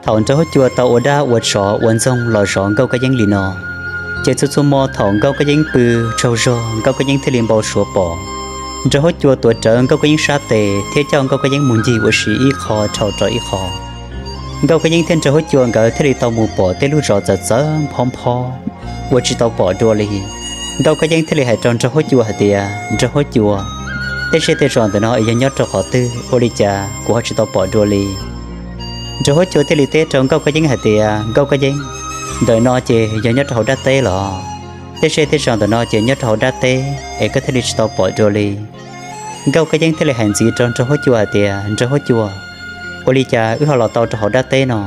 Thaum Nraug Huab Cua tau ua dab ua tsov ua ntxoog los zov Nkauj Kab Yeeb li no, ces txhua txhua hmo thaum Nkauj Kab Yeeb pw tsaug zog, Nkauj Kab Yeeb thiaj li npau suav pom Nraug Huab Cua tuav rawv Nkauj Kab Yeeb sab tes thiab coj Nkauj Kab Yeeb mus ncig ua si ib qho dhau rau ib qho. Nkauj Kab Yeeb thiab Nraug Huab Cua nkawd thiaj li tau mus pom tej lub zos txawv txawv phob phob uas tsis tau pom dua li. Nkauj Kab Yeeb thiaj li hais rau Nraug Huab Cua hais tias, Nraug Huab Cua, tej zej tej zos ntawm no es yog nyob rau qhov twg, ua li cas kuv ho tsis tau pom dua li? Nraug Huab Cua thiaj li teb rau Nkauj Kab Yeeb hais tias, Nkauj Kab Yeeb, ntawm no ces yog nyob rau hauv dab teb los? Tej zej tej zos ntawm no ces nyob rau hauv dab teb es koj thiaj li tsis tau pom dua li. Nkauj Kab Yeeb thiaj li hais ntxiv rau Nraug Huab Cua hais tias, Nraug Huab Cua, ua li cas wb ho los tau rau hauv dab teb no?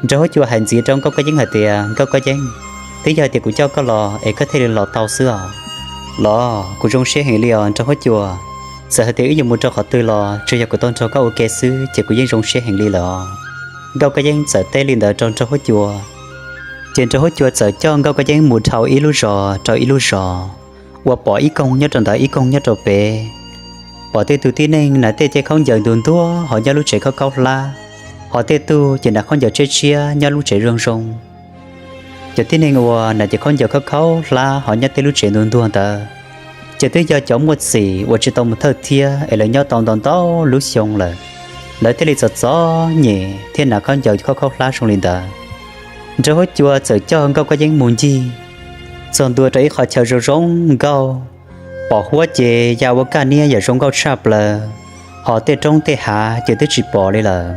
Nraug Huab Cua hais ntxiv rau Nkauj Kab Yeeb hais tias, Nkauj Kab Yeeb, twb yog tias kuv coj koj los es koj thiaj li los tau xwb os. Los kuv zoo siab heev li os Nraug Huab Cua. Txawm hais tias wb yuav mus rau qhov twg los tsuas yog kuv tau nrog koj ua ke xwb ces kuv yeej zoo siab heev li lawm. Nkauj Kab Yeeb txawm teb li ntawd rau Nraug Huab Cua, ces Nraug Huab Cua txawm coj Nkauj Kab Yeeb mus dhau ib lub zos rau ib lub zos, uas pom ib koog nyob rau ntawd ib koog nyob rau pem. Pom tej tug tib neeg hnav tej cev khaub ncaws ntuag ntuag ho nyob lub tsev khaub khaub hlab, ho tej tug ces hnav khaub ncaws tshiab tshiab nyob lub tsev zoo zoo. Cov tib neeg uas hnav cev khaub ncaws khaub khaub hlab ho nyob tej lub tsev ntuag ntuag ntawd, ces twb yog cov muaj txim uas tsis tau mus thawj thiab es lawv nyob tau ntau ntau lub xyoo lawm. Lawv thiaj li txom txom nyem thiab hnav khaub ncaws khaub khaub hlab zoo li ntawd. Nraug Huab Cua txawm coj Nkauj Kab Yeeb mus ncig txog ntua rau ib qhov chaw zoo zoo nkauj, pom huab ces ya ua kaj niab yam zoo nkauj tshaj plaws, ho tej roob tej hav ces twb tsis pom li lawm.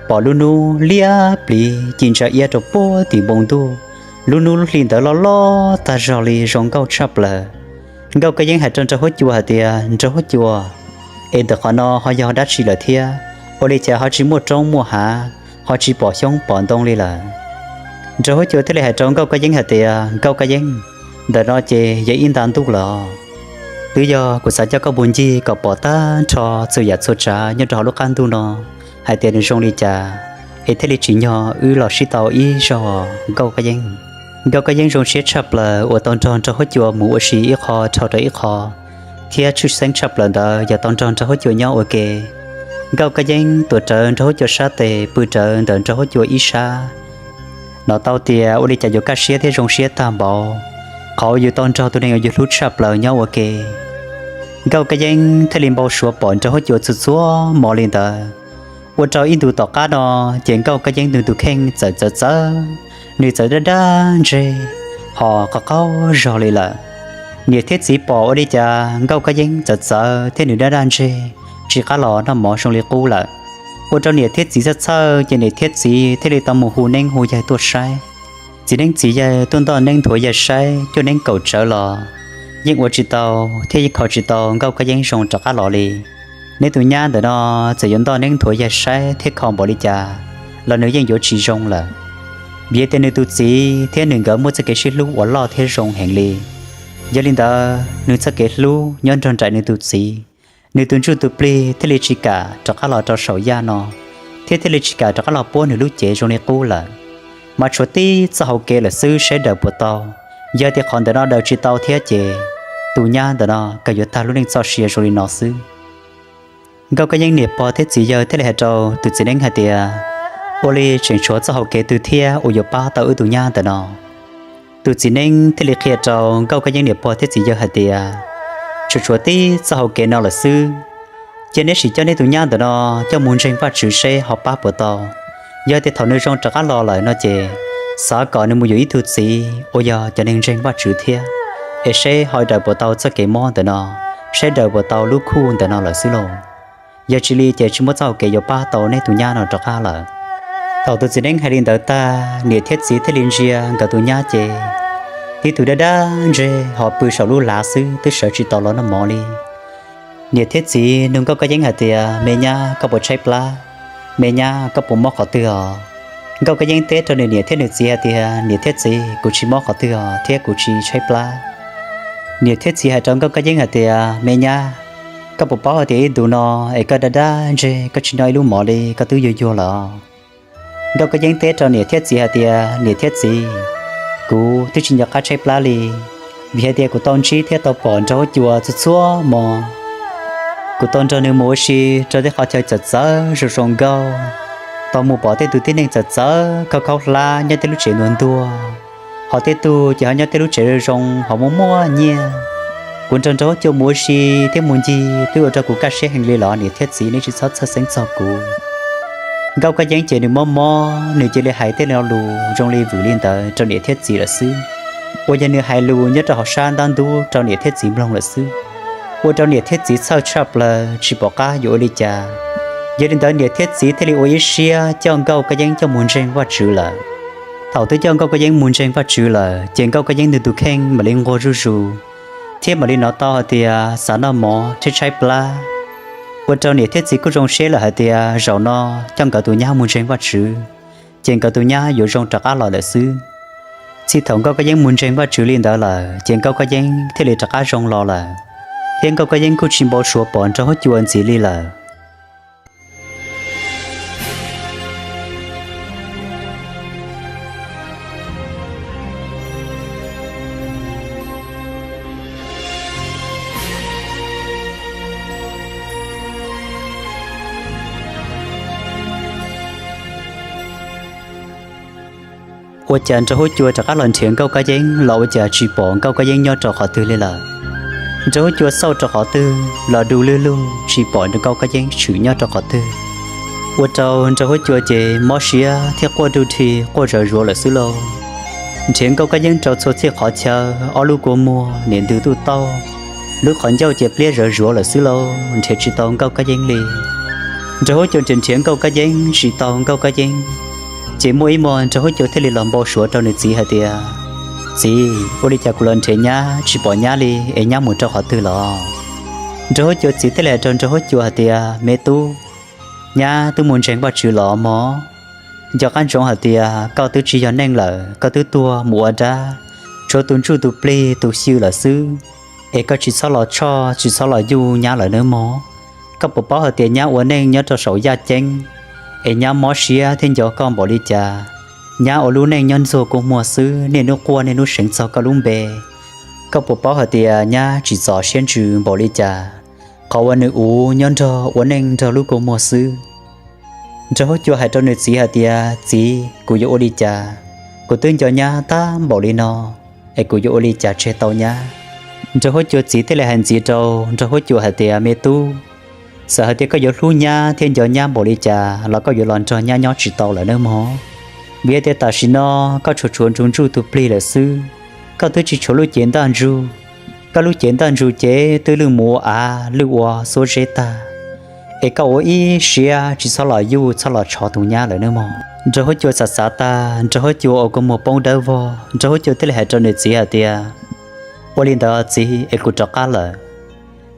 Pom lub hnub liab pliv ci ntsa iab rau puag tim npoo ntuj, lub hnub lub hli ntawd loj loj tag zog li zoo nkauj tshaj plaws. Nkauj Kab Yeeb hais rau Nraug Huab Cua hais tias, Nraug Huab Cua, es ntawm qhov no ho yog dab tsi lawm thiab? Ua li cas ho tsis muaj roob muaj hav, ho tsis pom xyoob pom ntoo li lawm? Nraug Huab Cua thiaj li hais rau Nkauj Kab Yeeb hais tias, Nkauj Kab Yeeb, ntawm no ces yog ib nta ntuj lawm. Twb yog kuv xav coj koj mus ncig kom pom tag nrho txhua yam txhua tsav nyob rau hauv lub qab ntuj no hais tias nws zoo li cas, es thiaj li tsim nyog wb los sib tau ib zaug. Nkauj Kab Yeeb, Nkauj Kab Yeeb zoo siab tshaj plaws uas tau nrog Nraug Huab Cua mus ua si ib qho dhau rau ib qho, thiab tshwj xeeb tshaj plaws ntawd yog tau nrog Nraug Huab Cua nyob ua ke. Nkauj Kab Yeeb tuav rawv Nraug Huab Cua sab tes pw rawv ntawm Nraug Huab Cua ib sab, hnov tau tias ua li cas yuav kaj siab thiab zoo siab tag npaum, qhov uas yus tau nrog tus neeg uas yus hlub tshaj plaws nyob ua ke. Nkauj Kab Yeeb thiaj li npau suav pom Nraug Huab Cua txhua txhua hmo li ntawd. Ua rau ib ntus tom qab no, ces Nkauj Kab Yeeb nws tus kheej txawm txawv txawv, nws txawm daj daj ntseg, ho qaug qaug zog li lawm. Niam thiab txiv pom ua li cas Nkauj Kab Yeeb txawm txawv thiab nws daj daj ntseg, tsis qab los noj mov zoo li qub lawm. Ua rau niam thiab txiv txhawj txhawj, ces niam thiab txiv thiaj li tau mus hu neeb hu yaig tuaj saib. Txiv neeb txiv yaig tuaj ntoj neeb nthuav yaig saib cuaj neeb kaum tsawv los yeej ua tsis tau thiab yeej kho tsis tau Nkauj Kab Yeeb zoo rov qab los li. Neb tus nyab ntawm no txawm yuav ntoj neeb nthuav yaig saib thiab kho npaum li cas los nws yeej yuav tsis zoo lawm, vim tias nws tus txiv thiab nws nkawd muaj txoj kev sib hlub uas loj thiab zoo heev li. Yog li ntawd, nws txoj kev hlub nyob nrog nraim nws tus txiv, nws tus ntsuj tus plig thiaj li tsis kam rov qab los rau saum yaj no, thiab thiaj li tsis kam rov qab los puab nws lub cev zoo li qub lawm. Mas tshuav tib txoj hau kev lawm xwb, saib daws puas tau. Yog tias qhov ntawm no daws tsis tau thiab ces tus nyab ntawm no kawg yuav tag lub neej txoj sia zoo li no xwb. Nkauj Kab Yeeb niam pog thiab txiv yawg thiaj li hais rau tus txiv neeb hais tias, ua li tseem tshuav txoj hau kev twg thiab uas yuav pab tau wb tus nyab ntawm no? Tus txiv neeb thiaj li qhia rau Nkauj Kab Yeeb niam pog thiab txiv yawg hais tias, tsuas tshuav tib txoj hau kev no lawm xwb. Cia neb sim coj neb tus nyab ntawm no coj mus ntseeg Vajtswv seb ho pab puas tau. Yog tias thaum nws zoo rov qab los lawm no ces xav kom nws mus yuav ib tug txiv uas yog cov neeg ntseeg Vajtswv thiab, es seb ho daws puas tau txoj kev mob ntawm no, seb daws puas tau lub khuj ntawm no lawm xwb lauj. Yog tsis li ces tsis muaj txoj hau kev yuav pab tau neb tus nyab no rov qab lawm. Thaum tus txiv neeb hais li ntawd tag, niam thiab txiv thiaj li ntsia nkawd tus nyab ces tib tug daj daj ntseg ho pw saum lub lav xwb, twb sawv tsis tau los noj mov li. Niam thiab txiv nug Nkauj Kab Yeeb hais tias, me nyab, koj puas tshaib plab? Me nyab, koj puas mob qhov twg os? Nkauj Kab Yeeb teb rau nws niam thiab nws txiv hais tias, niam thiab txiv, kuv tsis mob qhov twg os thiab kuv tsis tshaib plab. Niam thiab txiv hais rau Nkauj Kab Yeeb hais tias, me nyab, koj puas paub hais tias ib ntus no es koj daj daj ntseg koj tsis noj ib lub mov li, koj twb yuag yuag lawm? Nkauj Kab Yeeb teb rau niam thiab txiv hais tias, niam thiab txiv, kuv twb tsis nco qab tshaib plab li, vim hais tias kuv tau ntsib thiab tau pom Nraug Huab Cua txhua txhua hmo. Kuv tau nrog nws mus ua si rau tej qhov chaw txawv txawv zoo zoo nkauj. tau mus pom tej tus tib neeg txawm txawv khaub khaub hlab nyob tej lub tsev ntuag ntuag, ho tej tug ces ho nyob tej lub tsev zoo zoo ho muaj muaj nyiaj. Kuv nrog Nraug Huab Cua mus ua si thiab mus ncig twb ua rau kuv kaj siab heev li los niam thiab txiv nej tsis txhob txhawj xeeb txog kuv. Nkauj Kab Yeeb ces nws mob mob nws cia li hais tej lo lus zoo li vwm li ntawd rau niam thiab txiv lawm xwb. Uas yog nws hais lus nyob rau hauv sab ntab ntub rau niam thiab txiv mloog lawm xwb, ua rau niam thiab txiv txhawj tshaj plaws tsis pom qab yuav ua li cas. Yog li ntawd niam thiab txiv thiaj li ua ib siab coj Nkauj Kab Yeeb coj mus ntseeg Vajtswv lawm. Thaum twb coj Nkauj Kab Yeeb mus ntseeg Vajtswv lawm ces Nkauj Kab Yeeb nws tus kheej mam li nquag zuj zus, thiab mam li hnov tau hais tias xav noj mov tshaib tshaib plab. Ua rau niam thiab txiv kuj zoo siab lawm hais tias zaum no coj nkawd tus nyab mus ntseeg Vajtswv, ces nkawd tus nyab yuav zoo rov qab los lawm xwb. Txij thaum Nkauj Kab Yeeb mus ntseeg Vajtswv li ntawd lawm ces Nkauj Kab Yeeb thiaj li rov qab zoo los lawm, thiab Nkauj Kab Yeeb kuj tsis npau suav pom Nraug Huab Cua ntxiv li lawm. Ua cas Nraug Huab Cua rov qab los nrhiav Nkauj Kab Yeeb los ua cas tsis pom Nkauj Kab Yeeb nyob rau qhov twg li lawm. Nraug Huab Cua xauj rau qhov twg los du lug lug tsis pom Nkauj Kab Yeeb tshwm nyob rau qhov twg. Ua rau Nraug Huab Cua ces mob siab thiab quaj du dhi quaj zawv zuav lawm xwb lauj. Nrhiav Nkauj Kab Yeeb rau txhua txhij qhov chaw, ob lub kua muag, niam ntws tuj tauj, lub qhov ncauj ces pliab zawv zuav lawm xwb lauj, nrhiav tsis tau Nkauj Kab Yeeb li. Nraug Huab Cua nrhiav nrhiav Nkauj Kab Yeeb tsis tau Nkauj Kab Yeeb, ces muaj ib hmos Nraug Huab Cua thiaj li los npau suav rau nws txiv hais tias, txiv, ua li cas kuv los nrhiav nyab tsis pom nyab li es nyab mus rau qhov twg los? Nraug Huab Cua txiv thiaj li hais rau Nraug Huab Cua hais tias, me tub, nyab twb mus ntseeg Vajtswv los mog. Nco qab ntsoov hais tias koj twb tsis yog neeg lawm, koj twb tuag mus ua dab, tshuav tus ntsuj tus plig tus xyw lawm xwb, es koj tsis txhob los tshoj tsis txhob los yuj nyab lawm nawb mog. Koj puas paub hais tias nyab ua neej nyob rau saum yaj ceeb, es nyab mob siab thiab nco koj npaum li cas? Nyab ua lub neej nyob ntxuag kua muag xwb, niaj hnub quaj niaj hnub seev txog koj lub npe. Koj puas paub hais tias nyab tsim txom siab ntsws npaum li cas, qhov uas nws uv nyob nrog ua neej nrog lub kua muag xwb? Nraug Huab Cua hais rau nws txiv hais tias, txiv, kuv yuav ua li cas? Kuv twb nco nyab tag npaum li no, es kuv yuav ua li cas tseg tau nyab? Nraug Huab Cua txiv thiaj li hais ntxiv rau Nraug Huab Cua hais tias, me tub, txawm hais tias koj yuav hlub nyab thiab nco nyab npaum li cas los koj yuav los nrog nyab nyob tsis tau lawm nawb mog. Vim hais tias tam sim no koj tshuav tshuav tus ntsuj tus plig lawm xwb, koj twb tsis tshuav lub cev ntaj ntsug. Koj lub cev ntaj ntsug ces twb lwj mus ua av lwj ua xuab zeb tag, es koj ua ib siab tsis txhob los yuj txhob los tshov tus nyab lawm nawb mog. Nraug Huab Cua xav xav tag, Nraug Huab Cua ua kua muag poob dawb vog, Nraug Huab Cua thiaj li hais rau nws txiv hais tias, ua li ntawd txiv, es kuv rov qab lawm.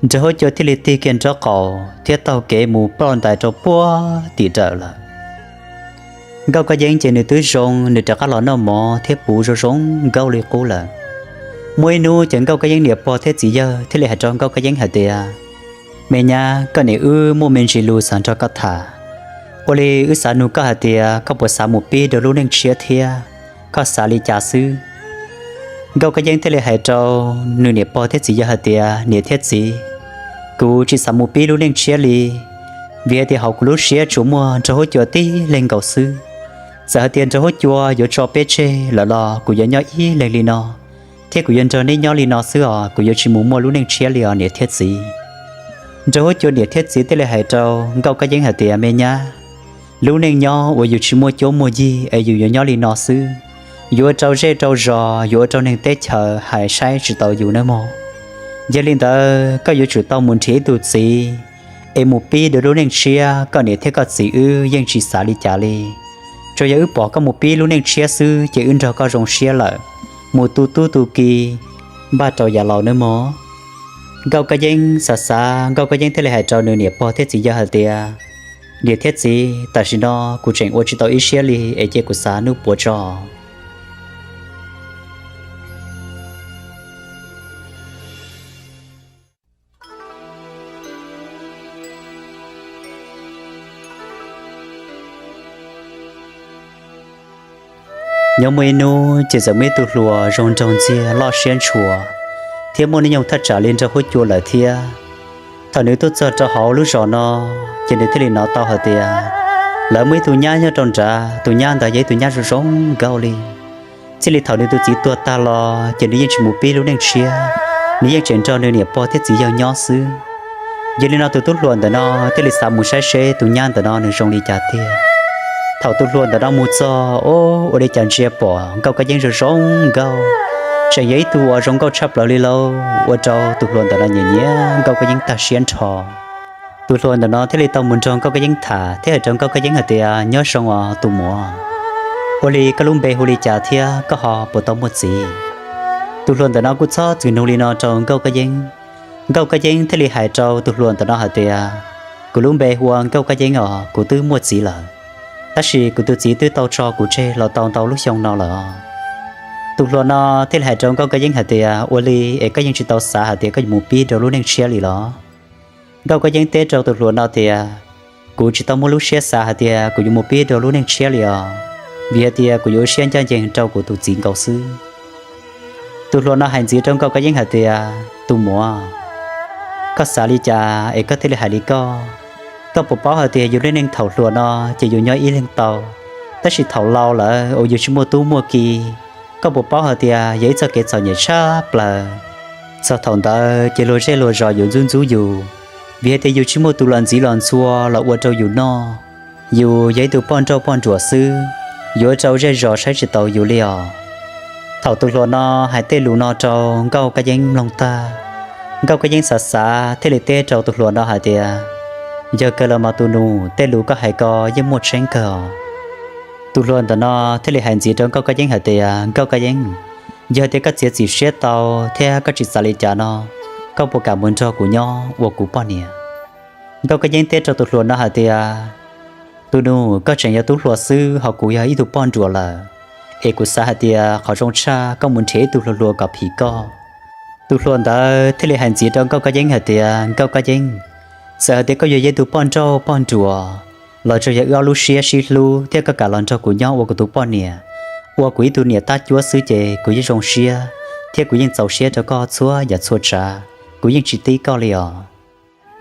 Nraug Huab Cua thiaj li tig kiag nraub qaum thiab taug kev mus ploj ntais rau puag tim dawm lawm. Nkauj Kab Yeeb ces nws twb zoo, nws rov qab los noj mov thiab puv zoo zoo nkauj li qub lawm. Muaj ib hnub ces Nkauj Kab Yeeb niam pog thiab txiv yawg thiaj li hais rau Nkauj Kab Yeeb hais tias, me nyab, koj niam wb muaj me ntsis lus xav nrog koj tham. Ua li wb xav nug koj hais tias koj puas xav mus pib rau lub neej tshiab thiab, koj xav li cas xwb? Nkauj Kab Yeeb thiaj li hais rau nws niam pog thiab txiv yawg hais tias, niam thiab txiv, kuv tsis xav mus pib lub neej tshiab li, vim hais tias hauv kuv lub siab tsuas muaj Nraug Huab Cua tib leeg nkaus xwb. Txawm hais tias Nraug Huab Cua yuav tso peb tseg lawm los kuv yuav nyob ib leeg li no, thiab kuv yuav nrog neb nyob li no xwb os, kuv yuav tsis mus muaj lub neej tshiab li os niam thiab txiv. Nraug Huab Cua niam thiab txiv thiaj li hais rau Nkauj Kab Yeeb hais tias, me nyab, lub neej nyob uas yus tsis muaj cuab muaj yig es yus yuav nyob li no xwb, yuav ua rau zej rau zos, yuav ua rau neeg teb chaws hais saib tsis tau yus nawb mog. Yog li ntawd koj yuav tsum tau mus nrhiav ib tug txiv es mus pib dua lub neej tshiab, koj niam thiab koj txiv wb yeej tsis xav li cas li. Tsuas yog wb pom koj mus pib lub neej tshiab xwb ces wb nrog koj zoo siab lawm, mus tu tub tu ki, npaj rau yav laus nawb mog. Nkauj Kab Yeeb xav xav, Nkauj Kab Yeeb thiaj li hais rau nws niam pog thiab txiv yawg hais tias, niam thiab txiv, tam sim no kuv tseem ua tsis tau ib siab li es cia kuv xav hnub puav tso. Nyob muaj ib hnub ces txawm muaj ib tug hluas zoo nraug ntxiag loj siab ntshua, thiab muaj hnub nyoog thaj tsam li Nraug Huab Cua lawm thiab. Thaum nws tuaj txog rau hauv lub zos no, ces nws thiaj li hnov tau hais tias, Lawv muaj ib tug nyab nyob rau nrad, tus nyab ntawd yog ib tug nyab zoo zoo nkauj li. Txij li thaum nws tus txiv tuag tag los ces nws yeej tsis mus pib lub neej tshiab, nws yeej tseem nrog nws niam pog thiab txiv yawg nyob xwb. Yog li no tus tub hluas ntawm no thiaj li xav mus saib seb tus nyab ntawm no nws zoo li cas tiag. Thaum tus hluas ntawm no mus txog, ua li cas ntsia pom Nkauj Kab Yeeb zoo zoo nkauj, tseem yog ib tug uas zoo nkauj tshaj plaws li lauj, ua rau tus hluas ntawm no nyiam nyiam Nkauj Kab Yeeb tag siab nrho. Tus hluas ntawm no thiaj li tau mus nrog Nkauj Kab Yeeb tham thiab hais rau Nkauj Kab Yeeb hais tias, nyob zoo os tus muam, ua li koj lub npe hu li cas thiab koj ho puas tau muaj txiv? Tus hluas ntawm no kuj txhob txwm nug li no rau Nkauj Kab Yeeb. Nkauj Kab Yeeb thiaj li hais rau tus hluas ntawm no hais tias, kuv lub npe hu ua Nkauj Kab Yeeb os, kuv twb muaj txiv lawm, tab sis kuv tus txiv twb tau tso kuv tseg los tau ntau lub xyoo no lawm. Tus hluas no thiaj li hais rau Nkauj Kab Yeeb hais tias, ua li es koj yeej tsis tau xav hais tias koj yuav mus pib rau lub neej tshiab li los? Nkauj Kab Yeeb teb rau tus hluas no tias, kuv tsis tau muaj lub siab xav hais tias kuv yuav mus pib rau lub neej tshiab li os, vim hais tias kuv yuav ua siab ncaj ncees rau kuv tus txiv nkaus xwb. Tus hluas no hais ntxiv rau Nkauj Kab Yeeb hais tias, tus muam, koj xav li cas es koj thiaj li hais li koj? Koj puas paub hais tias yus lub neej thaum hluas no ces yus nyob ib leeg tau, tab sis thaum laus lawm uas yus tsis muaj tub muaj ki, koj puas paub hais tias yog ib txoj kev txom nyem tshaj plaws. Txog thaum ntawd ces luag zej luag zos yuav ntxub ntxub yus, vim hais tias yus tsis muaj tus los ntxiv los ntxhua los ua rau yus noj, yus yog ib tug poj nrauj poj nruam xwb, yuav ua rau zej zos saib tsis taus yus li os. Thaum tus hluas no hais tej lus no rau Nkauj Kab Yeeb mloog tag, Nkauj Kab Yeeb xav xav thiaj li teb rau tus hluas no hais tias, yog kawg los mas tus nus, tej lus koj hais ko yeej muaj tseeb kawg os. Tus hluas ntawm no thiaj li hais ntxiv rau Nkauj Kab Yeeb hais tias, Nkauj Kab Yeeb, yog tias koj txiav txim siab tau thiab koj tsis xav li cas no, koj puas kam mus nrog kuv nyob ua kuv poj niam? Nkauj Kab Yeeb teb rau tus hluas no hais tias, tus nus, koj tseem yog tub hluas xwb ho kuv yog ib tug poj nruam lawm, es kuv xav hais tias qhov zoo tshaj koj mus nrhiav ib tug hluas hluas kom phim koj. Tus hluas ntawd thiaj li hais ntxiv rau Nkauj Kab Yeeb hais tias, Nkauj Kab Yeeb, txawm hais tias koj yuav yog ib tug poj nrauj poj nruam los tsuas yog wb ob lub siab sib hlub thiab koj kam los nrog kuv nyob ua kuv tus poj niam, ua kuv ib tug niam tab cuab xwb ces kuv yeej zoo siab thiab kuv yeej txaus siab rau koj txhua yam txhua tsav, kuv yeej tsis tib koj li os.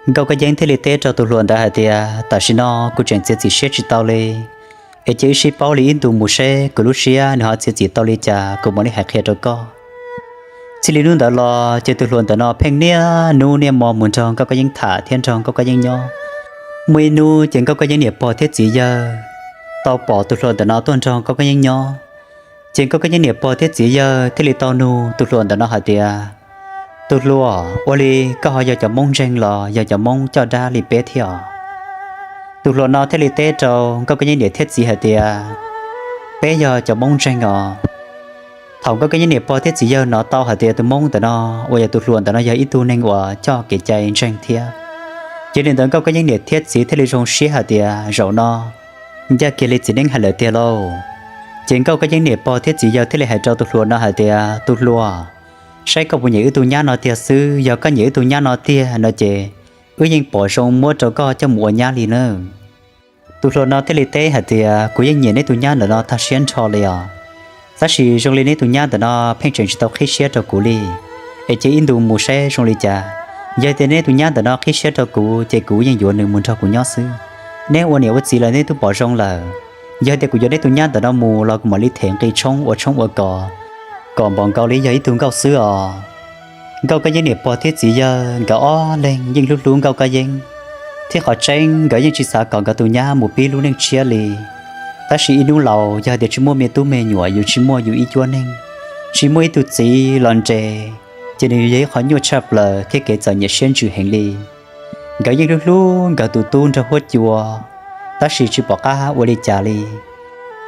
Nkauj Kab Yeeb thiaj li teb rau tus hluas ntawd hais tias, tam sim no kuv tseem txiav txim siab tsis tau li, es cia wb sib paub li ib ntus mus seb kuv lub siab nws ho txiav txim tau li cas kuv mam li hais qhia rau koj. Txij li hnub ntawd los ces tus hluas ntawm no pheej niaj hnub niaj hmo mus nrog Nkauj Kab Yeeb tham thiab nrog Nkauj Kab Yeeb nyob. Muaj ib hnub ces Nkauj Kab Yeeb niam pog thiab txiv yawg tau pom tus hluas ntawm no tuaj nrog Nkauj Kab Yeeb nyob. Ces Nkauj Kab Yeeb niam pog thiab txiv yawg thiaj li tau nug tus hluas ntawm no hais tias, tus hluas, ua li koj ho yog cov Hmoob ntseeg los yog cov Hmoob coj dab li peb thiab os? Tus hluas no thiaj li teb rau Nkauj Kab Yeeb niam thiab txiv hais tias, peb yog cov Hmoob ntseeg os. Thaum Nkauj Kab Yeeb niam pog thiab txiv yawg hnov tau hais tias tus Hmoob ntawm no uas yog tus hluas ntawm no yog ib tug neeg uas coj kev cai ntseeg thiab, ces li ntawd Nkauj Kab Yeeb niam thiab txiv thiaj li zoo siab hais tias zaum no ncaj kiag li txiv neeb hais lawm tiag lauj. Ces Nkauj Kab Yeeb niam pog thiab txiv yawg thiaj li hais rau tus hluas no hais tias, tus hluas, saib koj puas nyiam wb tug nyab no tiag xwb, yog koj nyiam wb tug nyab no tiag no ces wb yeej pom zoo muab rau koj coj mus ua nyab li nawb. Tus hluas no thiaj li teb hais tias, kuv yeej nyiam neb tus nyab ntawm no tag siab nrho li os, tab sis zoo li neb tus nyab ntawm no pheej tseem tsis tau qhib siab rau kuv li, es cia ib ntus mus saib zoo li cas. Yog tias neb tus nyab ntawm no qhib siab rau kuv ces kuv yeej yuav nws mus nrog kuv nyob xwb. Neb ua niam ua txiv los neb twb pom zoo lawm, yog tias kuv yuav neb tus nyab ntawm no mus los kuv mam li them nqi tshoob ua tshoob ua kos, kom npaum nkaus li yog ib tug nkauj xwb os. Nkauj Kab Yeeb niam pog thiab txiv yawg nkawd ob leeg yeej hlub hlub Nkauj Kab Yeeb, thiab qhov tseeb nkawd yeej tsis xav kom nkawd tus nyab mus pib lub neej tshiab li. Tab sis ib hnub laus yog hais tias tsis muaj me tub me nyuam, yus tsis muaj yus ib cuab neeg, tsis muaj ib tug txiv los nres, ces nws yog ib qho nyuaj tshaj plaws thiab kev txom nyem siab ntsws heev li. Nkawd yeej hlub hlub nkawd tus tub nrog huab cua, tab sis tsis pom qab ua li cas li.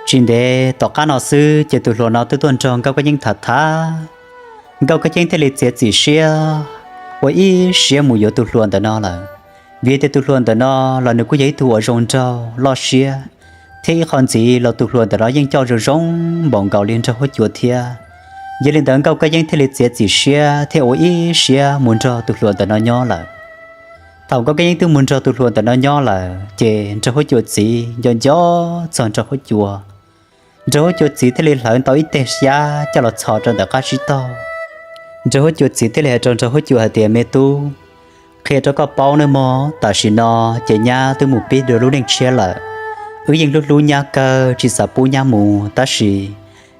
Tsis ntev tom qab no xwb ces tus hluas no twb tuaj nrog Nkauj Kab Yeeb tham tham. Nkauj Kab Yeeb thiaj li txiav txim siab ua ib siab mus yuav tus hluas ntawm no lawm, vim tias tus hluas ntawm no los nws kuj yog ib tug uas zoo nraug loj siab, thiab ib qho ntxiv los tus hluas ntawm no yeej coj zoo zoo npaum nkaus li nraug huab cua thiab. Yog li ntawd Nkauj Kab Yeeb thiaj li txiav txim siab thiab ua ib siab mus nrog tus hluas ntawm no nyob lawm. Thaum Nkauj Kab Yeeb twb mus nrog tus hluas ntawm no nyob lawm ces nraug huab cua txiv nco nco txog nraug huab cua. Nraug huab cua txiv thiaj li hlawv ntau ib teg xyab coj los txhos rau ntawm qab tsib taug. Nraug huab cua txiv thiaj li hais rau nraug huab cua hais tias, me tub, qhia rau koj paub nawb mog, tam sim no ces nyab twb mus pib dua lub neej tshiab lawm. Wb yeej hlub hlub nyab kawg tsis xav pub nyab mus, tab sis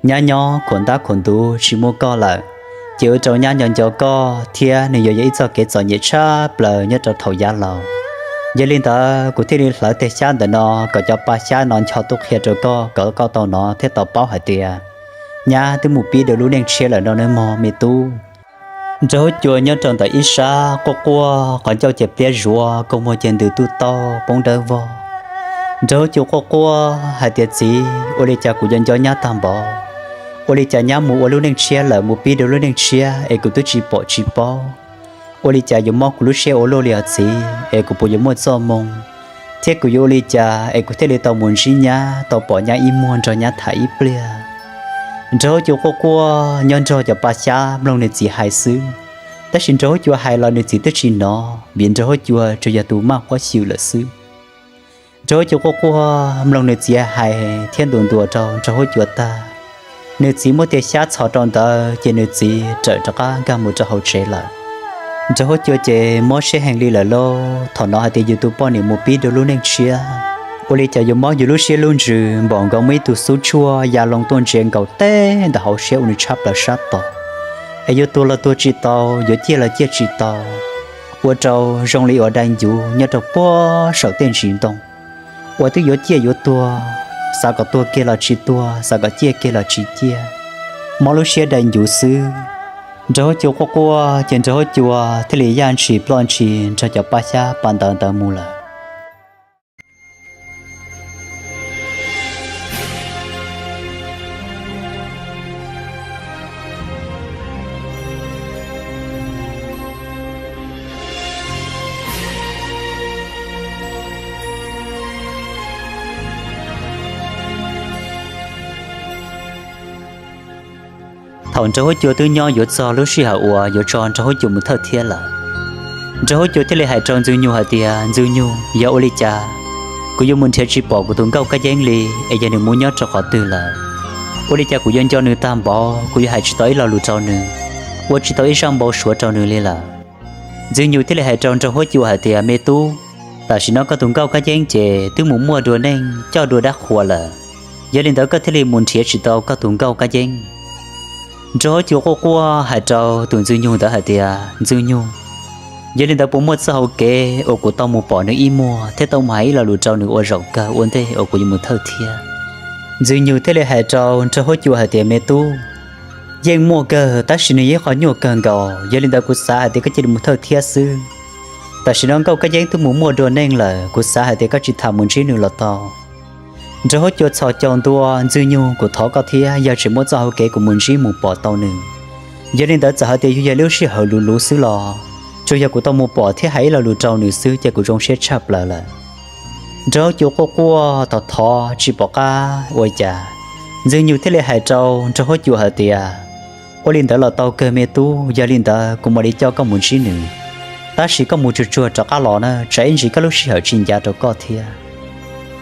nyab nyob khuam ntab khuam ntuv tsis muaj koj lawm, ces ua rau nyab nco nco koj thiab nws yuav yog ib txoj kev txom nyem tshaj plaws nyob rau thaum yav laus. Yog li ntawd kuv thiaj li hlawv tej xyab ntawm no kom cov pa xyab no ncho tuaj qhia rau koj kom koj tau hnov thiab tau paub hais tias nyab twb mus pib dua lub neej tshiab lawm no nawb mog me tub. Nraug huab cua nyob rau ntawm ib sab quaj quaj, qhov ncauj ces pliab zuav, kua muag ces ntws tuj taub poob dawb vog. Nraug huab cua quaj quaj hais tias txiv, ua li cas kuv yuav nco nyab tag npaum, ua li cas nyab mus ua lub neej tshiab lawm, mus pib dua lub neej tshiab es kuv twb tsis pom tsis paub. Ua li cas yuav mob kuv lub siab ua luaj li os txiv, es kuv puas yuav muaj txoj moo, thiab kuv yuav ua li cas es kuv thiaj li tau mus ntsib nyab, tau pom nyab ib muag nrog nyab tham ib pliag. Nraug huab cua quaj quaj nyob nrog cov pa xyab mloog nws txiv hais xwb, tab sis nraug huab cua hais los nws txiv twb tsis hnov vim nraug huab cua tsuas yog tus maj huab xyw lawm xwb. Nraug huab cua quaj quaj mloog nws txiv hais thiab ntuas ntuas rau nraug huab cua tag, nws txiv muab tej xyab txhos rau ntawd ces nws txiv rawm rov qab nkag mus rau hauv tsev lawm. Nraug huab cua ces mob siab heev li lawm lauj, thaum hnov hais tias yus tus poj niam mus pib dua lub neej tshiab, ua li cas yuav mob yus lub siab lub ntsws npaum nkaus muaj ib tug xub tshuaj ya loo tuaj ntsia nkaus teb ntawm hauv siab ua nws tshab plaws sab tod, es yuav tuag los tuag tsis tau, yuav ciaj los ciaj tsis tau, ua rau zoo li uas dai ncuv nyob rau puag saum tej ntsis ntoo, uas twb yuav ciaj yuav tuag, xav kom tuag kiag los tsis tuag, xav kom ciaj kiag los tsis ciaj, mob lub siab dai ncuv xwb. Nraug huab cua quaj quaj ces nraug huab cua thiaj li yaj ntshis ploj ntshis nrog cov pa xyab pa ntawv ntawd mus lawm. Thaum nraug huab cua twb nyob yuav txog lub sij hawm uas yuav tso nraug huab cua mus thawj thiab lawm, nraug huab cua thiaj li hais rau Ntxwg Nyug hais tias, Ntxwg Nyug, yog ua li cas kuv yuav mus nrhiav tsis pom kuv tus nkauj kab yeeb li, es yog nws mus nyob rau qhov twg lawm? Ua li cas kuv yuav nco nws tag npaum, kuv yuav hais tsis tau ib lo lus rau nws, ua tsis tau ib zaj npau suav rau nws li lawm? Ntxwg Nyug thiaj li hais rau nraug huab cua hais tias, Me tub, tam sim no koj tus nkauj kab yeeb ces twb mus muaj dua neej coj dua dab qhuas lawm, yog li ntawd koj thiaj li mus nrhiav tsis tau koj tus nkauj kab yeeb. Nraug huab cua quaj quaj hais rau tus Ntxwg Nyug ntawd hais tias, Ntxwg Nyug, yog li ntawd puas muaj txoj hau kev uas kuv tau mus pom nws ib muag thiab tau mus hais ib lo lus rau nws ua zaum kawg ua ntej uas kuv yuav mus thawj thiab? Ntxwg Nyug thiaj li hais rau nraug huab cua hais tias, Me tub, yeej muaj kawg, tab sis nws yog ib qho nyuaj kawg nkaus, yog li ntawd kuv xav hais tias koj cia li mus thawj thiab xwb. Tam sim no nkauj kab yeeb twb mus muaj dua neej lawm, kuv xav hais tias koj tsis tham mus ntsib nws los tau. Nraug huab cua txhos caug ntua, Ntxwg Nyug, kuv thov koj thiab, yog tseem muaj txoj hau kev kuv mus ntsib mus pom tau nws, yog li ntawd txawm hais tias yuav yog lub sij hawm luv luv xwb los tsuas yog kuv tau mus pom thiab hais ib lo lus rau nws xwb ces kuv zoo siab tshaj plaws lawm. Nraug huab cua quaj quaj thov thov tsis pom qab ua cas, Ntxwg Nyug thiaj li hais rau nraug huab cua hais tias, Ua li ntawd los tau kawg me tub, yog li ntawd kuv mam li coj koj mus ntsib nws, tab sis koj mus tsuag tsuag rov qab los na, tsam ib ntsis koj lub sij hawm tsis ncav rau koj thiab.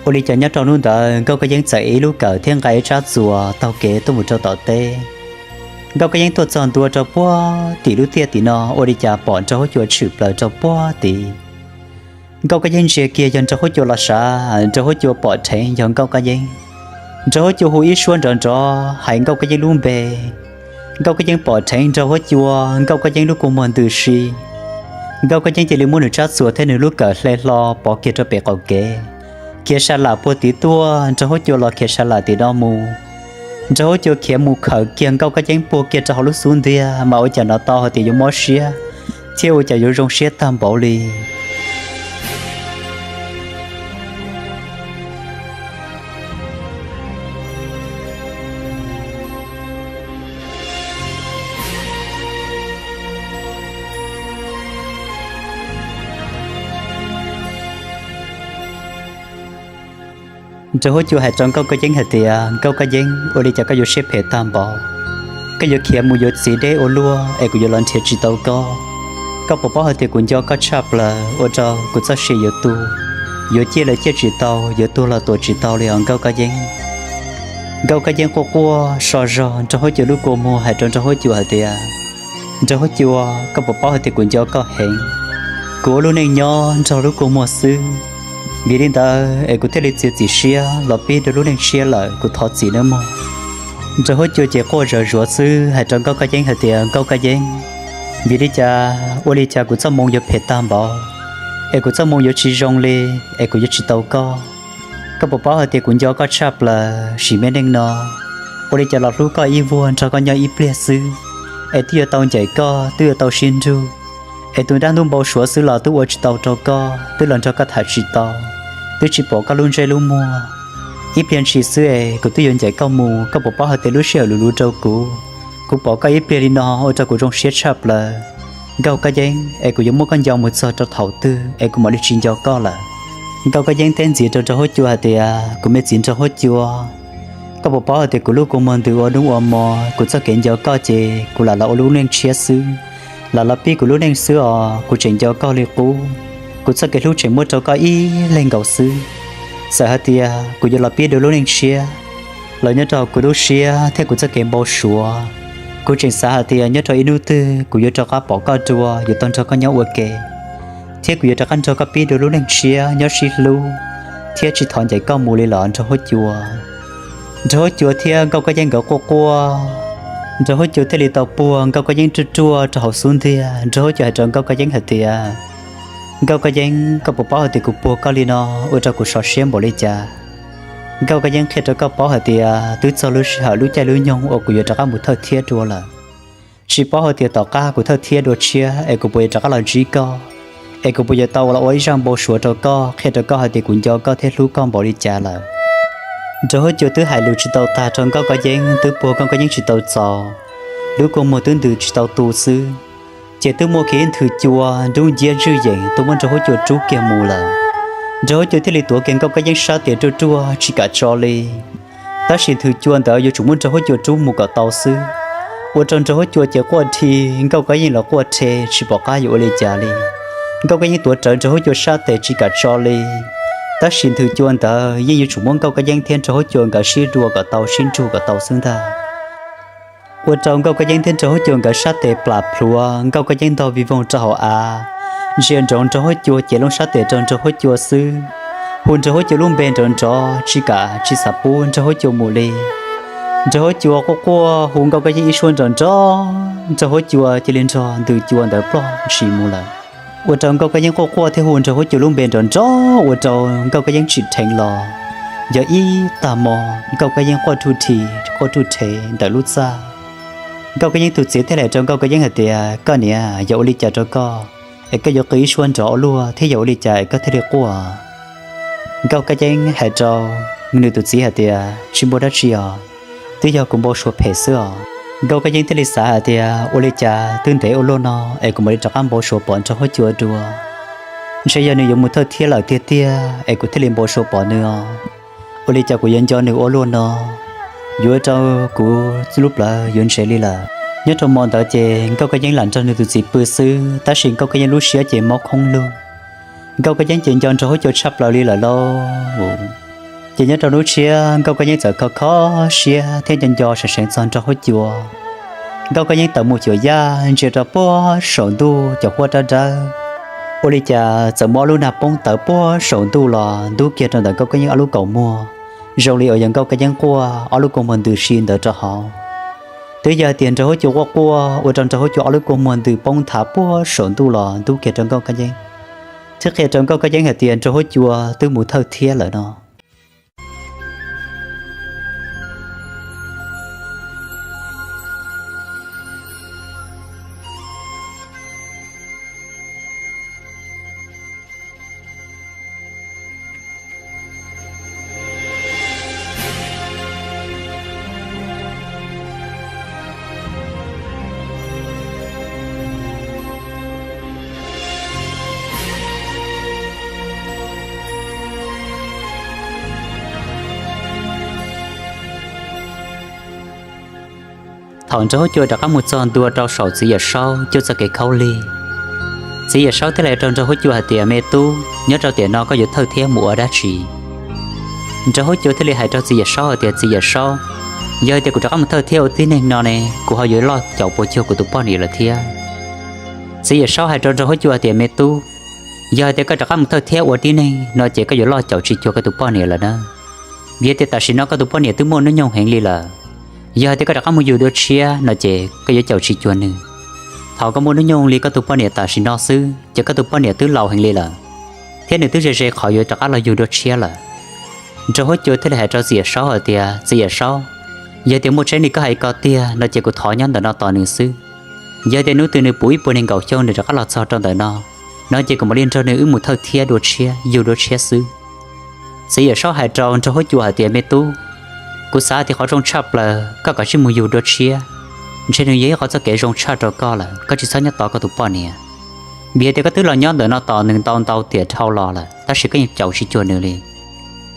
Ua li cas nyob rau hnub ntawd nkauj kab yeeb txawm ev ib lub kawm thiab nqa ib tsab txuas taug kev tuaj mus rau tom teb. Nkauj kab yeeb tuaj txog ntua rau puag tim lub tiaj tim no, ua li cas pom nraug huab cua tshwm plaws rau puag tid. Nkauj kab yeeb ntsia kiag yog nraug huab cua los sav, nraug huab cua pom dheev yog nkauj kab yeeb. Nraug huab cua hu ib suab nrov nrov hais nkauj kab yeeb lub npe. Nkauj kab yeeb pom dheev nraug huab cua, nkauj kab yeeb lub kua muag ntws si. Nkauj kab yeeb cia li muab nws tsab txuas thiab nws lub kawm hle hlo pov kiag rau pem qaum kev, khiav sa lam puag tid tuaj, nraug huab cua los khiav sa lam tim no mus. Nraug huab cua khiav mus khawm kiag nkauj kab yeeb puag kiag rau hauv lub xub ntiag, mas ua cas hnov tau hais tias yuav mob siab thiab ua cas yuav zoo siab tag npaum li. Nraug huab cua hais rau nkauj kab yeeb hais tias, Nkauj kab yeeb, ua li cas koj yuav siab phem tag npaum? Koj yuav khiav mus yuav txiv deb ua luaj es kuv yuav los nrhiav tsis tau koj. Koj puas paub hais tias kuv nco koj tshaj plaws, ua rau kuv txoj sia yuav tu, yuav ciaj los ciaj tsis tau, yuav tuag los tuag tsis tau li os nkauj kab yeeb. Nkauj kab yeeb quaj quaj so zog nraug huab cua lub kua muag hais rau nraug huab cua hais tias, Nraug huab cua, koj puas paub hais tias kuv nco koj heev? Kuv ua lub neej nyob nrog lub kua muag xwb, Vim li ntawd es kuv thiaj li txiav txim siab los pib dua lub neej tshiab lawm, kuv thov txim nawb mog. Nraug huab cua ces quaj zawv zuav xwb hais rau Nkauj Kab Yeeb hais tias, Nkauj Kab Yeeb, vim li cas ua li cas kuv txoj hmoo yuav phem tag npaum, es kuv txoj hmoo yuav tsis zoo li, es kuv yuav tsis tau koj. Koj puas paub hais tias kuv nco koj tshaj plaws sim me neej no, ua li cas los hlub koj ib vuag nrog koj nyob ib pliag xwb, es twb yuav tau ncaim koj, twb yuav tau sib nrug, es tus dab ntub npau suav xwb los twb ua tsis tau rau koj, twb los nrog koj tham tsis tau, twb tsis pom koj lub ntsej lub muag. Ib pliag ntshis xwb es kuv twb yuav ncaim koj mus, koj puas paub hais tias lub sij hawm luv luv rau kuv, kuv pom koj ib pliag li no ua rau kuv zoo siab tshaj plaws. Nkauj Kab Yeeb, es kuv yuav muab koj nco mus txog rau thaum twg es kuv mam li tsis nco koj lawm? Nkauj Kab Yeeb teb ntxiv rau nraug huab cua hais tias, Kuv me txiv nraug huab cua, koj puas paub hais tias kuv lub kua muag ntws ua hnub ua hmo, kuv txoj kev nco koj ces kuv lam los ua lub neej tshiab xwb, lam los pib kuv lub neej xwb os, kuv tseem nco koj li qub. Kuv txoj kev hlub tseem muab rau koj ib leeg nkaus xwb. Txawm hais tias kuv yuav los pib dua lub neej tshiab los nyob rau kuv lub siab thiab kuv txoj kev npau suav, kuv tseem xav hais tias nyob rau ib hnub twg kuv yuav rov qab pom koj dua, yuav tau nrog koj nyob ua ke, thiab kuv yuav rov qab nrog koj pib dua lub neej tshiab nyob sib hlub, thiab tsis thov ncaim koj mus li los nraug huab cua. Nraug huab cua thiab Nkauj Kab Yeeb nkawd quaj quaj, nraug huab cua thiaj li tau puag Nkauj Kab Yeeb ruaj ruaj rau hauv xub ntiag. Nraug huab cua hais rau Nkauj Kab Yeeb hais tias, Nkauj Kab Yeeb, koj puas paub hais tias kuv puag koj li no ua rau kuv sov siab npaum li cas? Nkauj Kab Yeeb qhia rau koj paub hais tias twb txog lub sij hawm lub caij lub nyoog uas kuv yuav rov qab mus thawj thiab dua lawm. Tsis paub hais tias tom qab kuv thawj thiab dua tshiab es kuv puas yuav rov qab los ntsib koj, es kuv puas yuav tau los ua ib zaj npau suav rau koj, qhia rau koj hais tias kuv nco koj thiab hlub koj npaum li cas lawm. Nraug huab cua twb hais lus tsis tau tag rau Nkauj Kab Yeeb, twb puag Nkauj Kab Yeeb tsis tau txaus, lub kua muag twb ntws tsis tau tu xwb, ces twb muaj kiag ib nthwv cua nrub nciab ntswj yeem tuaj muab nraug huab cua rub kiag mus lawm. Nraug huab cua thiaj li tuav kiag Nkauj Kab Yeeb sab tes ruaj ruaj tsis kam tso li. Tab sis nthwv cua ntawd yuav tsum muab nraug huab cua rub mus kom tau xwb, ua rau nraug huab cua ces quaj rhi, Nkauj Kab Yeeb los quaj rhe tsis pom qab yuav ua li cas li. Nkauj Kab Yeeb tuav rawv nraug huab cua sab tes tsis kam tso li, tab sis nthwv cua ntawd yeej yuav tsum muab Nkauj Kab Yeeb thiab nraug huab cua nkawd sib dua kom tau, sib nrug kom tau xwb ntag. Ua rau Nkauj Kab Yeeb thiab nraug huab cua nkawd sab tes plam plhuav, Nkauj Kab Yeeb ntog vij voog rau hauv av, ntsia nroov nraug huab cua ces looj sab tes rau nraug huab cua xwb, hu nraug huab cua lub npe nrov nrov tsis kam tsis xav pub nraug huab cua mus li. Nraug huab cua quaj quaj hu Nkauj Kab Yeeb ib suab nrov nrov, nraug huab cua cia li nrog ntws cua ntawd ploj ntshis mus lawm. Ua rau Nkauj Kab Yeeb quaj quaj thiab hu nraug huab cua lub npe nrov nrov ua rau Nkauj Kab Yeeb tsim dheev los. Yog ib tag hmo Nkauj Kab Yeeb quaj ruj rhi, quaj ruj rhe ntawm lub txaj. Nkauj Kab Yeeb tus txiv thiaj li hais rau Nkauj Kab Yeeb hais tias, Koj niam, yog ua li cas rau koj es koj yuav qw ib suab nrov ua luaj thiab yog ua li cas es koj thiaj li quaj? Nkauj Kab Yeeb hais rau nws tus txiv hais tias, Tsis muaj dab tsi os, twb yog kuv npau suav phem xwb os. Nkauj Kab Yeeb thiaj li xav hais tias, Ua li cas twb ntev ua luaj no es kuv mam li rov qab npau suav pom nraug huab cua dua? Ntshe yog nws yuav mus thawj thiab lawm tiag tiag es kuv thiaj li npau suav pom nws os. Ua li cas kuv yuav nco nws ua luaj no, yuav ua rau kuv lub plawv yuav ntsev li lawm. Nyob rau hmo ntawd ces Nkauj Kab Yeeb lam nrog nws tus txiv pw xwb, tab sis Nkauj Kab Yeeb lub siab ces mob khoob lug. Nkauj Kab Yeeb ces nco nraug huab cua tshaj plaws li lawm lauj. Ces nyob rau hnub tshiab Nkauj Kab Yeeb txawm kho kho siab thiab nco nco seev seev txog nraug huab cua. Nkauj Kab Yeeb tawm mus xyuas yaj ntsia rau puag saum ntuj cov huab dawb dawb, ua li cas txawm muaj ob lub nag poob tawv puag saum ntuj los ntub kiag rau ntawm Nkauj Kab Yeeb ob lub kaus muag, zoo li uas yog Nkauj Kab Yeeb quaj ob lub kaus muag ntws si ntawd rau hauv. Twb yog hais tias nraug huab cua quaj quaj ua rau nraug huab cua ob lub kaus muag ntws poob nthav puag saum ntuj los ntub kiag rau Nkauj Kab Yeeb, thiab qhia rau Nkauj Kab Yeeb hais tias nraug huab cua twb mus thawj thiab lawm no. Thaum nraug huab cua rov qab mus txog ntua rau saum txiv yawm saub cuaj txoj kev khaub lig, txiv yawm saub thiaj li hais rau nraug huab cua hais tias, Me tub, nyob rau tiam no koj yuav thawj thiab mus ua dab tsi? Nraug huab cua thiaj li hais rau txiv yawm saub hais tias, Txiv yawm saub, yog hais tias kuv rov qab mus thawj thiab ua tib neeg no ne, kuv ho yuav loj caum puas cuag kuv tus poj niam lawm thiab? Txiv yawm saub hais rau nraug huab cua hais tias, Me tub, Yog hais tias koj rov qab mus thawj thiab ua tib neeg no ces koj yuav loj caum tsis cuag koj tus poj niam lawm na. Vim tias tam sim no koj tus poj niam twb muaj hnub nyoog heev li lawm. Yog hais tias koj rov qab mus yug dua tshiab no ces koj yuav caum tsis cuag nws. Thaum koj muaj hnub nyoog li koj tus poj niam tam sim no xwb ces koj tus poj niam twb laus heev li lawm, thiab nws twb ze ze qhov yuav rov qab los yug dua tshiab lawm. Nraug Huab Cua thiaj li hais rau Txiv Yawm Saub hais tias, Txiv Yawm Saub, yog tias muaj tseeb li koj hais ko tiag no ces kuv thov nyob ntawm no tos nws xwb. Yog tias hnub twg nws puv ib puas nees nkaum xyoo nws rov qab los txog rau ntawm no, no ces kuv mam li nrog nws wb mus thawj thiab dua tshiab, yug dua tshiab xwb. Txiv Yawm Saub hais rau Nraug Huab Cua hais tias, Me tub, kuv xav tias qhov zoo tshaj plaws koj kav tsij mus yug dua tshiab, ntshe nws yog ib qhov txoj kev zoo tshaj rau koj lawm, koj tsis txhob nyob tos koj tus poj niam. Vim tias koj twb los nyob ntawm no tos nws ntau ntau tiam dhau los lawm tab sis koj yeej caum tsis cuag nws li.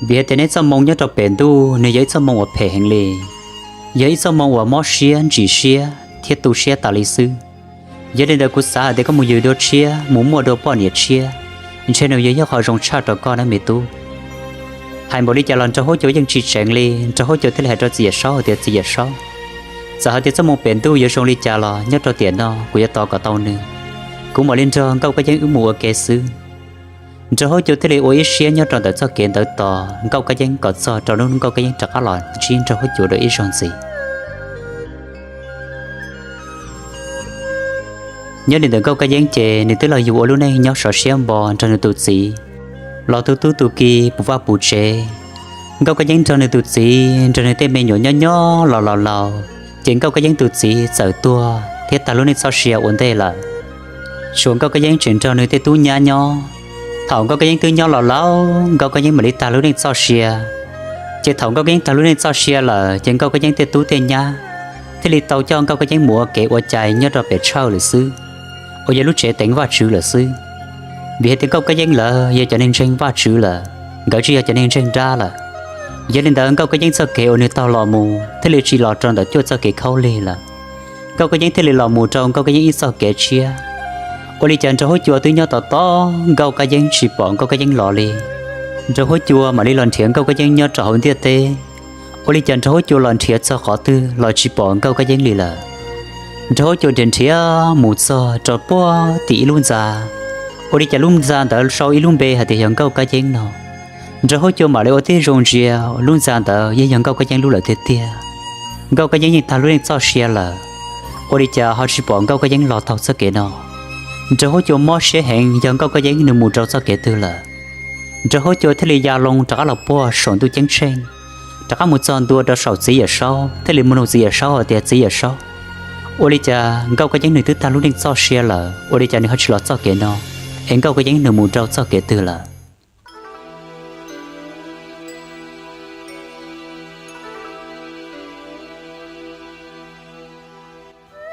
Vim tias neb txoj moo nyob rau pem ntuj nws yog ib txoj moo uas phem heev li, yog ib txoj moo uas mob siab, ntsim siab thiab tu siab tas li xwb. Yog li ntawd kuv xav hais tias koj mus yug dua tshiab, mus muaj dua poj niam tshiab, ntshe nws yog ib qho zoo tshaj rau koj nawb me tub. Hais npaum li cas los Nraug Huab Cua yeej tsis tseev li. Nraug Huab Cua thiaj li hais rau Txiv Yawm Saub hais tias, Txiv Yawm Saub, txawm hais tias txoj moo pem ntuj yuav zoo li cas los nyob rau tiam no kuv yuav tos kom tau nws, kuv mam li nrog Nkauj Kab Yeeb wb mus ua ke xwb. Nraug Huab Cua thiaj li ua ib siab nyob rau ntawm txoj kev ntawd tos Nkauj Kab Yeeb kom txog rau hnub Nkauj Kab Yeeb rov qab los ntsib Nraug Huab Cua dua ib zaug ntxiv. Nyob li ntawm Nkauj Kab Yeeb ces nws twb los yug ua lub neej nyob sov siab npo nrog nws tus txiv, los tu tub tu ki puv vaj puv tsev. Nkauj Kab Yeeb nrog nws tus txiv nrog nws tej me nyuam nyob nyob los laus laus, ces Nkauj Kab Yeeb tus txiv txawm tuag thiab tag lub neej txoj sia ua ntej lawm. Tshuav Nkauj Kab Yeeb tseem nrog nws tej tub nyab nyob. Thaum Nkauj Kab Yeeb twb nyob los laus, Nkauj Kab Yeeb mam li tag lub neej txoj sia. Ces thaum Nkauj Kab Yeeb tag lub neej txoj sia lawm ces Nkauj Kab Yeeb tej tub tej nyab thiaj li tau coj Nkauj Kab Yeeb mus ua kev ua cai nyob rau pem tshawj lawm xwb, uas yog lub tsev teev Vajtswv lawm xwb. Vim hais tias Nkauj Kab Yeeb lawv yog cov neeg ntseeg Vajtswv lawm, nkawd tsis yog cov neeg ntseeg dab lawm. Yog li ntawd Nkauj Kab Yeeb txoj kev uas nws taug los mus thiaj li tsis los rau ntawm cuaj txoj kev khaub lig lawm. Nkauj Kab Yeeb thiaj li los mus rau Nkauj Kab Yeeb ib txoj kev tshiab. Ua li cas Nraug Huab Cua twb nyob tos tos Nkauj Kab Yeeb tsis pom Nkauj Kab Yeeb los li. Nraug Huab Cua mam li los nrhiav Nkauj Kab Yeeb nyob rau hauv ntiaj teb. Ua li cas Nraug Huab Cua los nrhiav txog qhov twg los tsis pom Nkauj Kab Yeeb li lawm. Nraug Huab Cua nrhiav nrhiav mus txog rau puag tim ib lub ntxa. Ua li cas lub ntxa ntawd sau ib lub npe hais tias yog Nkauj Kab Yeeb no. Nraug Huab Cua mam li ua tib zoo ntsia, lub ntxa ntawd yeej yog Nkauj Kab Yeeb lub lawm tiag tiag. Nkauj Kab Yeeb yeej tag lub neej txoj sia lawm. Ua li cas ho tsis pom Nkauj Kab Yeeb los taug txoj kev no. Nraug Huab Cua mob siab heev, yog Nkauj Kab Yeeb nws mus rau txoj kev twg lawm. Nraug Huab Cua thiaj li ya loo rov qab los puag saum ntuj ceeb tsheej, rov qab mus txog ntua rau saum Txiv Yawm Saub, thiaj li mus nug Txiv Yawm Saub hais tias, Txiv Yawm Saub, ua li cas Nkauj Kab Yeeb nws twb tag lub neej txoj sia lawm, ua li cas nws ho tsis los txoj kev no, es Nkauj Kab Yeeb nws mus rau txoj kev twg lawm?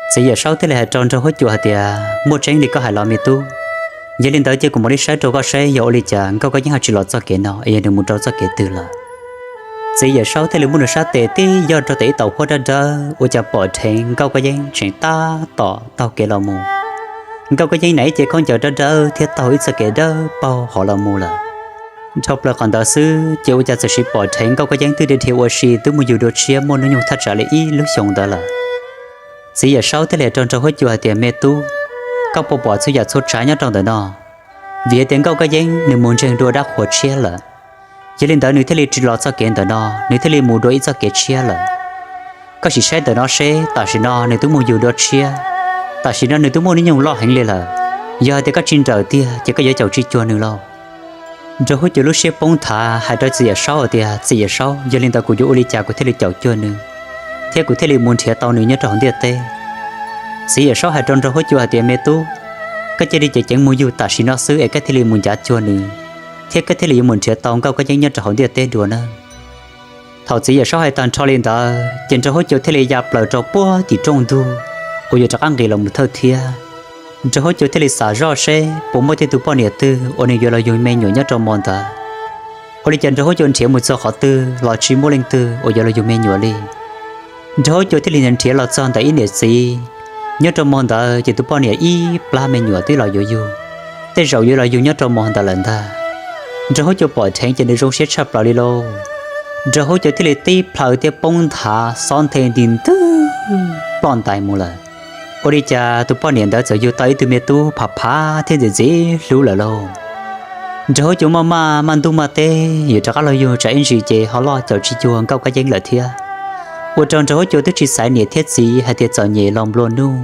Txiv Yawm Saub thiaj li hais rau Nraug Huab Cua hais tias, muaj tseeb li koj hais los me tub. Yog li ntawd ces kuv mam li saib rau koj saib yog ua li cas Nkauj Kab Yeeb ho tsis los txoj kev no, es yog nws mus rau txoj kev twg lawm. Txiv Yawm Saub thiaj li muab nws sab tes tib yog rau tes ib taus huab dawb dawb, ua cas pom dheev Nkauj Kab Yeeb tseem tab tom taug kev los mus. Nkauj Kab Yeeb nais ib ce khaub ncaws dawb dawb thiab taug ib txoj kev dawb paug hov los mus lawm. Dhau plaws qhov ntawd xwb ces ua cas txawm sis pom dheev Nkauj Kab Yeeb twb dhia dhia ua si twb mus yug dua tshiab muaj hnub nyoog thaj tsam li ib lub xyoo ntawd lawm. Txiv Yawm Saub thiaj li hais rau Nraug Huab Cua hais tias, me tub, koj puas pom txhua yam txhua tsav nyob rau ntawm no? Vim hais tias Nkauj Kab Yeeb nws mus ntseeg dua dab qhuas tshiab lawm. Yog li ntawd nws thiaj li tsis los txoj kev ntawm no, nws thiaj li mus dua ib txoj kev tshiab lawm. Koj sim saib ntawm no seb, tam sim no nws twb mus yug dua tshiab, tam sim no nws twb muaj hnub nyoog loj heev li lawm. Yog hais tias koj tsis nrawm tiag ces koj yuav caum tsis cuag nws lauj. Nraug Huab Cua lub siab poob nthav hais rau Txiv Yawm Saub hais tias, Txiv Yawm Saub, yog li ntawd kuv yuav ua li cas kuv thiaj li caum cuag nws, thiab kuv thiaj li mus nrhiav tau nws nyob rau hauv ntiaj teb? Txiv Yawm Saub hais rau Nraug Huab Cua hais tias, me tub, koj cia li ceev ceev mus yug tam sim no xwb es koj thiaj li mus ncav cuag nws, thiab koj thiaj li yuav mus nrhiav tau Nkauj Kab Yeeb nyob rau hauv ntiaj teb dua nawb. Thaum Txiv Yawm Saub hais tag nrho li ntawd ces Nraug Huab Cua thiaj li ya plaws rau puag tim rooj ntug uas yuav rov qab nqis los mus thawj thiab. Nraug Huab Cua thiaj li xav zoj seb puas muaj tej tus poj niam twg uas nws yuav los yug me nyuam nyob rau hmo ntawd. Ua li cas Nraug Huab Cua nrhiav mus txog qhov twg los tsis muaj leej twg uas yuav los yug me nyuam li. Nraug Huab Cua thiaj li nrhiav los txog ntawm ib niam txiv. Nyob rau hmo ntawd ces tus poj niam ib plab me nyuam twb los yuav yug, tej zaum yuav los yug nyob rau hmo ntawd lawm ntag. Nraug Huab Cua pom dheev ces nws zoo siab tshaj plaws li lauj. Nraug Huab Cua thiaj li tib plhaw thiab poob nthav xob nthe nti ntwg ploj ntais mus lawm. Ua li cas tus poj niam ntawd txawm yug tau ib tug me tub phav phav thiab ntxim ntxim hlub lawm lauj. Nraug huab cua maj maj maj ntuj maj teb yuav rov qab los yug tsam ib ntsis ces ho loj caum tsis cuag Nkauj Kab Yeeb lawm thiab. Ua rau nraug huab cua twb tsis xaiv niam thiab txiv hais tias txom nyem los nplua nuj.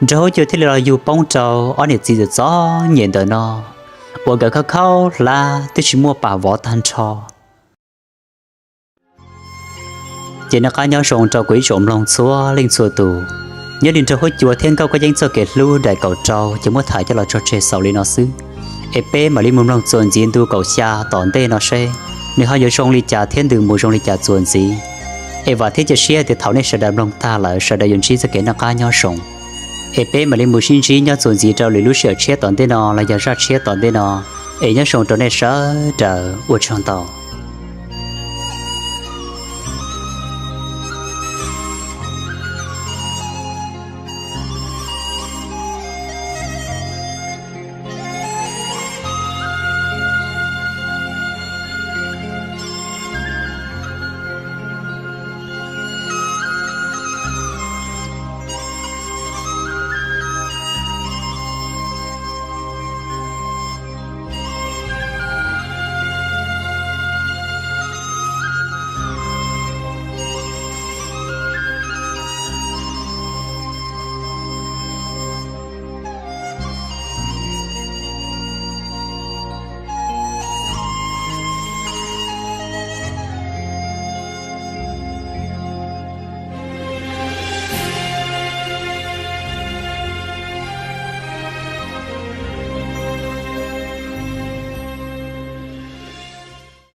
Nraug huab cua thiaj li los yug poob rau ob niam txiv txom txom nyem ntawm no uas nkawd khaub khaub hlab twb tsis muaj pam vov tag nrho. Ces noj qab nyob zoo rau kuv ib tsoom mloog txhua leej txhua tus. Nyob li nraug huab cua thiab Nkauj Kab Yeeb txoj kev hlub daim kaum rau ces muab tham coj los tso tseg xaus li no xwb. Es peb mam li mus mloog txuas ntxiv ntu kaum xya tom ntej no seb nws ho yuav zoo li cas thiab ntws mus zoo li cas txuas ntxiv. Es vam thiab cia siab tias thaum nej sawv daws mloog tag lawm sawv daws yuav ntsib txoj kev noj qab nyob zoo. Es peb mam li mus sib ntsib nyob txuas ntxiv rau lwm lub sij hawm tshiab tom ntej no los yog zaj tshiab tom ntej no. Es nyob zoo rau nej sawv daws, ua tsaug ntau.